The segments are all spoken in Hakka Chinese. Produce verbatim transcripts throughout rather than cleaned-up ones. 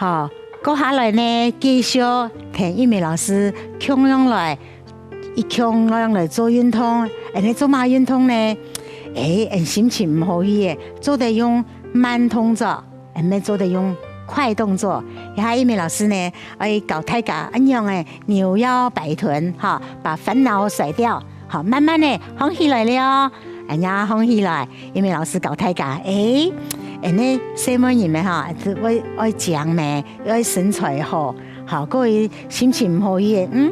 哦，過下來呢，繼續同玉美老師共樣來，一共樣來做運動。恁呢做麼運動呢？誒，恁心情毋好去誒，做得用慢動作，毋係做得用快動作。這下玉美老師呢，愛教大家恁樣誒，扭腰擺臀，哈，把煩惱甩掉。 好，慢慢仔䟘起來了，恁樣䟘起來，玉美老師教大家，誒，恁呢細妹人仔哈，就會愛靚咩，愛身材好，好，過於心情毋好去，嗯，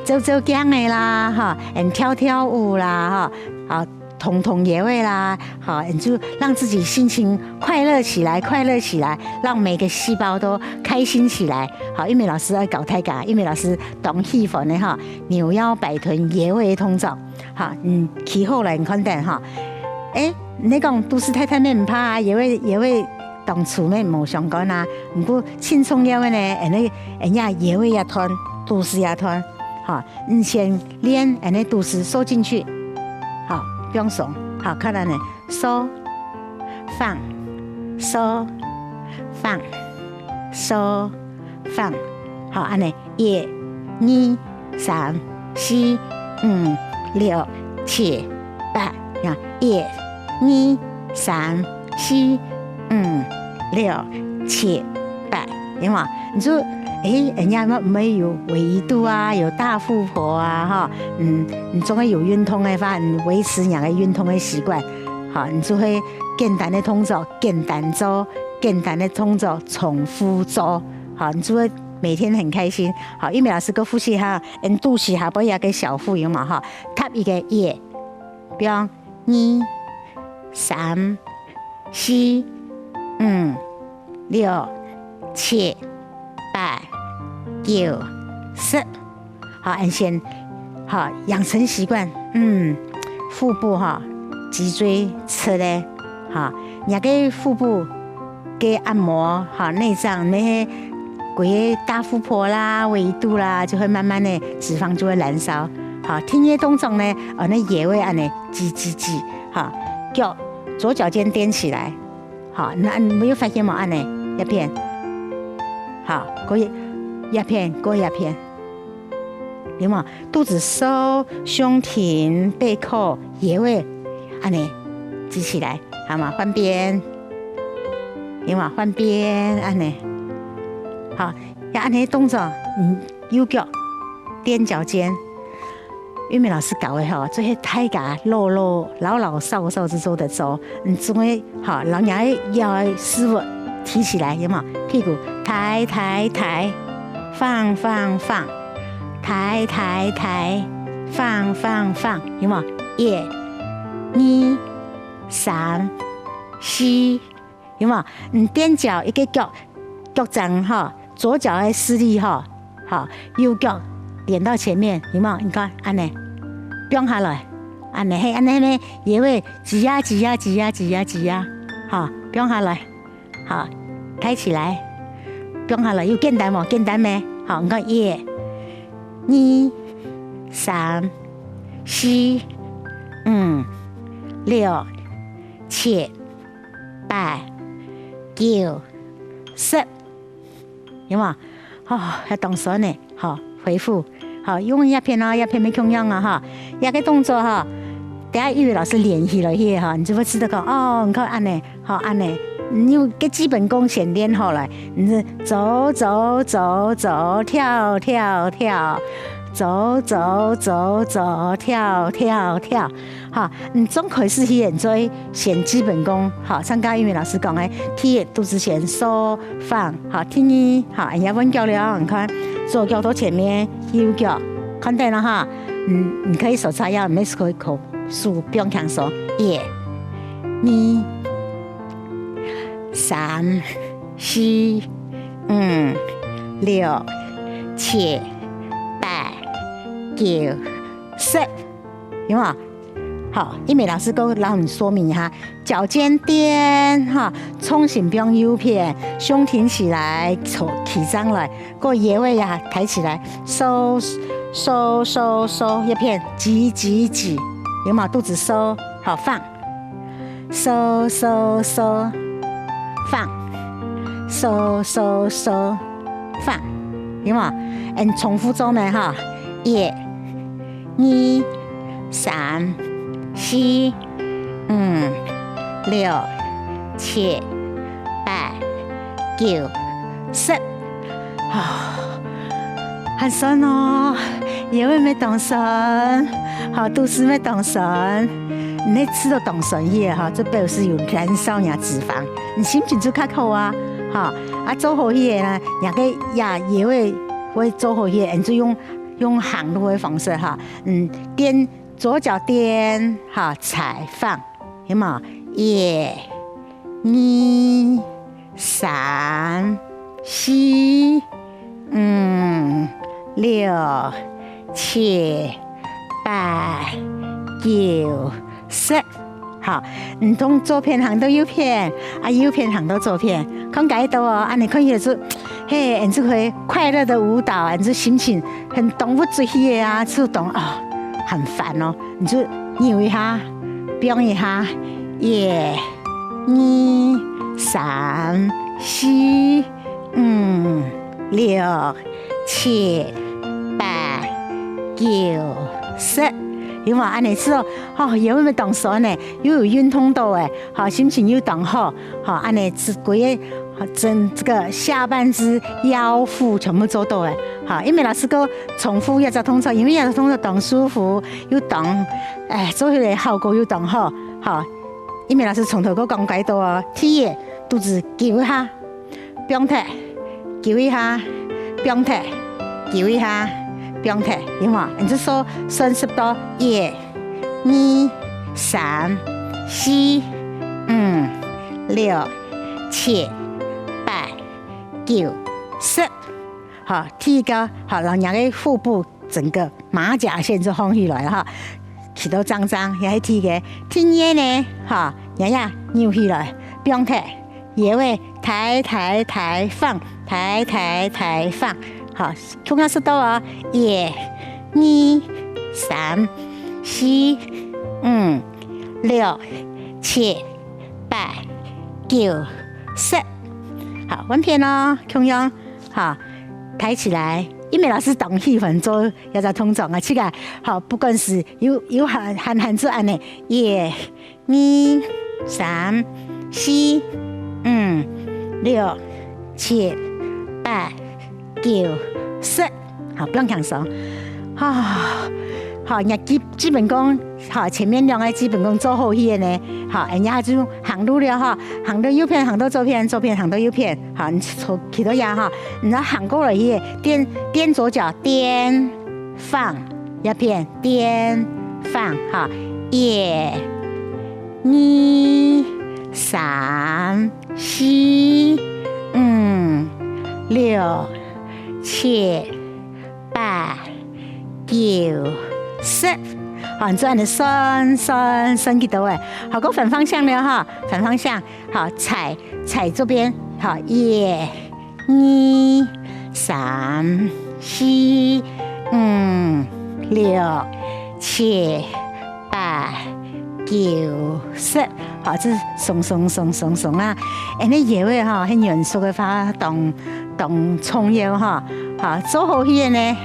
照照鏡仔啦，哈，恁跳跳舞啦，哈，啊，動動腰仔啦，好，恁就讓自己心情快樂起來，快樂起來，讓每個細胞都開心起來。好，玉美老師愛教大家，玉美老師當喜歡个哈，扭腰擺臀腰仔个動作。 哈，嗯，企好來，你看等哈。誒，你講肚屎大大乜毋怕啊，腰仔，腰仔當粗乜無相干啊。毋過盡重要个呢，恁呢，恁樣腰仔也斷，肚屎也斷。哈，你先練，恁呢肚屎收進去。好，放鬆。好，看恁呢，收，放，收，放，收，放。好，恁呢，一、二、三、四、五、六、七、八，啊，一、二、三、四、五、六、七、八，有無？你就，誒，人家乜毋會有圍肚啊，有大腹婆啊，哈，嗯，你總係有運動个話，你維持你个運動个習慣，好，你就會簡單个動作，簡單做，簡單个動作重複做，好，你就會每天很開心。好，玉美老師，過複習哈，恁肚屎下背一個小腹有無哈？踏一個一，放二、三、四、五、六、七、八、九、十。好，恁先，好，養成習慣，嗯，腹部哈，脊椎直个，哈，你个腹部 个按摩，哈，內臟，該个歸个大腹婆啦、圍肚啦，就會慢慢个脂肪就會燃燒。好，第二動作呢，哦，該腰仔恁呢，擠擠擠，哈，腳，左腳尖踮起來，好，那你有發現無？恁呢，一片，好，過一，一片，過一片。 有無？肚屎收，胸挺，背扣，腰仔，恁呢，舉起來，好嗎？換邊，有無？換邊，恁呢。好，也恁呢動作，嗯，右腳，踮腳尖。玉美老師教个吼，這係大家老老、老老少少就做得做，嗯，總係 好，然後你个腰个屎朏提起來，有無？屁股抬抬抬，放放放，抬抬抬，放放放，有無？一、二、三、四，有無？你踮腳一個腳，腳掌吼， 左腳个施力吼，好，右腳點到前面，有無？你看，恁呢，放下來，恁呢，嘿，恁呢呢，腰仔擠啊擠啊擠啊擠啊擠啊，好，放下來，好，抬起來，放下來，有簡單無？簡單咩？好，你看，一、二、三、四、五、六、七、八、九、十。 有無？哦，還當痠呢，好，恢復。好，用這片哦，這片乜共樣啊，哈。這個動作哈，等下玉美老師練起來去哈，你就會知道講，哦，你看恁呢，好，恁呢，你有個基本功先練好來，你就走走走走，跳跳跳，走走走走，跳跳跳。 哈，你總開始去做先基本功，哈，像剛玉美老師講个，第一，肚屎先收放，哈，第二，哈，人家換腳了，你看，左腳到前面，右腳，看到了哈，嗯，你可以手叉腰，你可以口手放輕鬆，一、二、三、四、五、六、七、八、九、十。 有無？好，玉美老師過摎你說明一下，腳尖踮哈，重心放右片，胸挺起來，坐，企正來，過腰仔呀抬起來，收收收收，一片，擠擠擠，有無？肚屎收，好，放，收收收，放，掃掃掃，放，有無？俺重複做呢哈，一、二、三、四、五、六、七、八、九、十。啊，還痠哦，腰仔乜當痠，好，肚屎乜當痠，你試著當痠去个哈，這表示有燃燒若脂肪，你心情就較好啊，哈，啊做好去个呢，若个呀腰仔會做好去个，你就用用行路个方式哈，嗯，踮左腳踮哈，踩放，有無？一、二、三、四、五、六、七、八、九、十。好，你從左片行到右片，啊右片行到左片，看該到哦，恁呢看起來就，嘿，恁就會快樂的舞蹈，恁就心情很當有趣个啊，就當哦，很煩哦，你就扭一下，放一下，一、二、三、四、五、六、七、八、九、十。有無？恁呢試著，哦，腰仔乜當痠呢，又有運動到欸，好，心情又當好，好，恁呢這歸个，真這個下半肢腰腹全部做到欸。好，因為老師講重複這隻動作，因為這隻動作當舒服，又當，哎，做起來效果又當好。好，因為老師從頭過講該到哦，第一，肚屎勼一下， 放忒，勼一下，放忒，勼一下，放忒，有無？你就數算十到一、二、三、四、五、六、七、八、九、十。好，第一個，好，讓若个腹部 整個馬甲線就䟘起來了哈。企到正正，也係第一個。第二呢，哈，也也扭起來，放忒，腰仔抬抬抬放，抬抬抬放。好，共下數到哦，一、二、三、四、五、六、七、八、九、十。好，換片哦，共樣，哈，抬起來，因為老師當喜歡做 這隻動作啊，自家，好，不管係有有閒閒閒做恁呢，一、二、三、四、五、六、七、八、九、十，好，放輕鬆。啊，好，若基基本功，好，前面兩個基本功做好去个呢，好，人家就行路了哈，行到右片，行到左片，左片行到右片，好，你從企到這哈，你要行過來去，踮踮左腳，踮 放，這片踮放哈，一、二、三、四、五、六、七、八、九、十。好，你做恁呢算算算幾多欸？好，過反方向了哈，反方向，好，踩踩這邊，好，一、 二、三、四、五、六、七、八、九、十。好，這鬆鬆鬆鬆鬆啊！恁呢腰仔吼，係軟熟个話，當當重要吼。好，做好去个呢，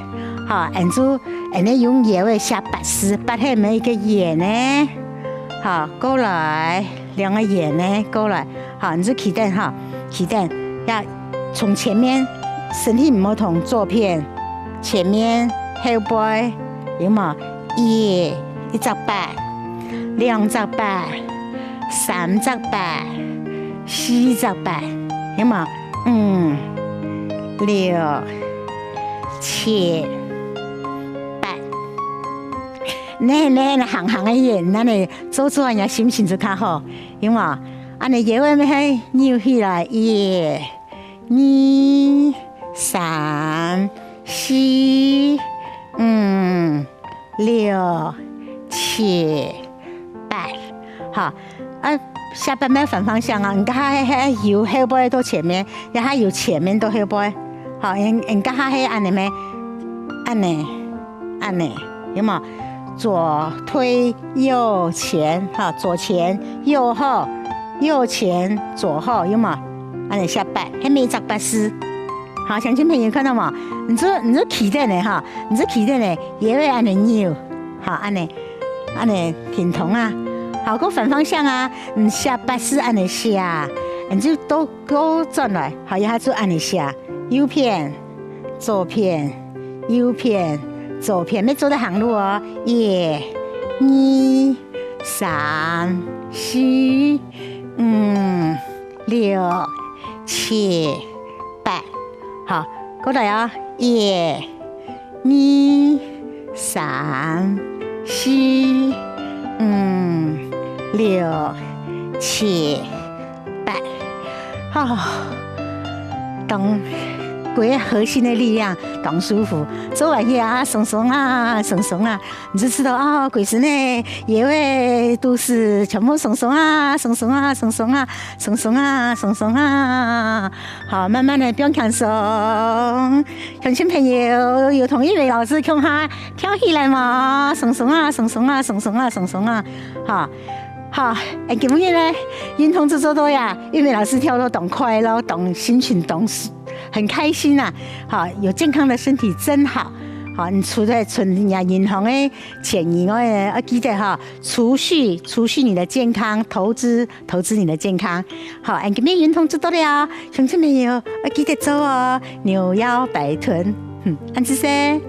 好，恁就恁呢用腰仔寫八字，八係毋係一個圓呢？好，過來。 兩個圓呢，過來，好，你就企等哈，企等，要從前面，身體毋好同左片，前面、後背，有無？一，一隻八，兩隻八，三隻八，四隻八，有無？五、六、七、八。呢呢，行行个圓，恁呢做做，人家心情就較好。 有無？恁呢腰仔乜係扭起來，一、二、三、四、五、六、七、八。好，啊，下半擺反方向啊，你看，係由後背到前面，也係由前面到後背。好，你你看，係恁呢咩？恁呢，恁呢，有無？左推右前，哈，左前右後， 右前左後，有無？恁仔寫八，係每隻八字。好，鄉親朋友看著無？你就你就企等仔哈，你就企等仔，腰仔恁仔扭，好，恁仔恁仔挺動啊。好，過反方向啊，你寫八字恁仔寫，你就倒倒轉來，好，這下就恁仔寫，右片、左片、右片、左片，乜做得行路哦。一、二、三、四、五、六、七、八。好，過來哦，一、二、三、四、五、六、七、八。好，當歸核心个力量，當舒服。做完以後啊，鬆鬆啊，鬆鬆啊，你就知道啊，歸身个腰仔、肚屎全部鬆鬆啊，鬆鬆啊，鬆鬆啊，鬆鬆啊，鬆鬆啊。好，慢慢仔放輕鬆。鄉親朋友，有同玉美老師共下跳起來無？鬆鬆啊，鬆鬆啊，鬆鬆啊，鬆鬆啊。好，好，哎，今日呢，運動就做到呀，玉美老師跳到當快樂，當心情當很開心啊。好，有健康的身體真好。好，你除了存你銀行个錢以外呢，要記得哈，儲蓄，儲蓄你的健康，投資，投資你的健康。好，俺今日運動就到了，鄉親朋友，要記得做哦，扭腰擺臀。嗯，恁仔細。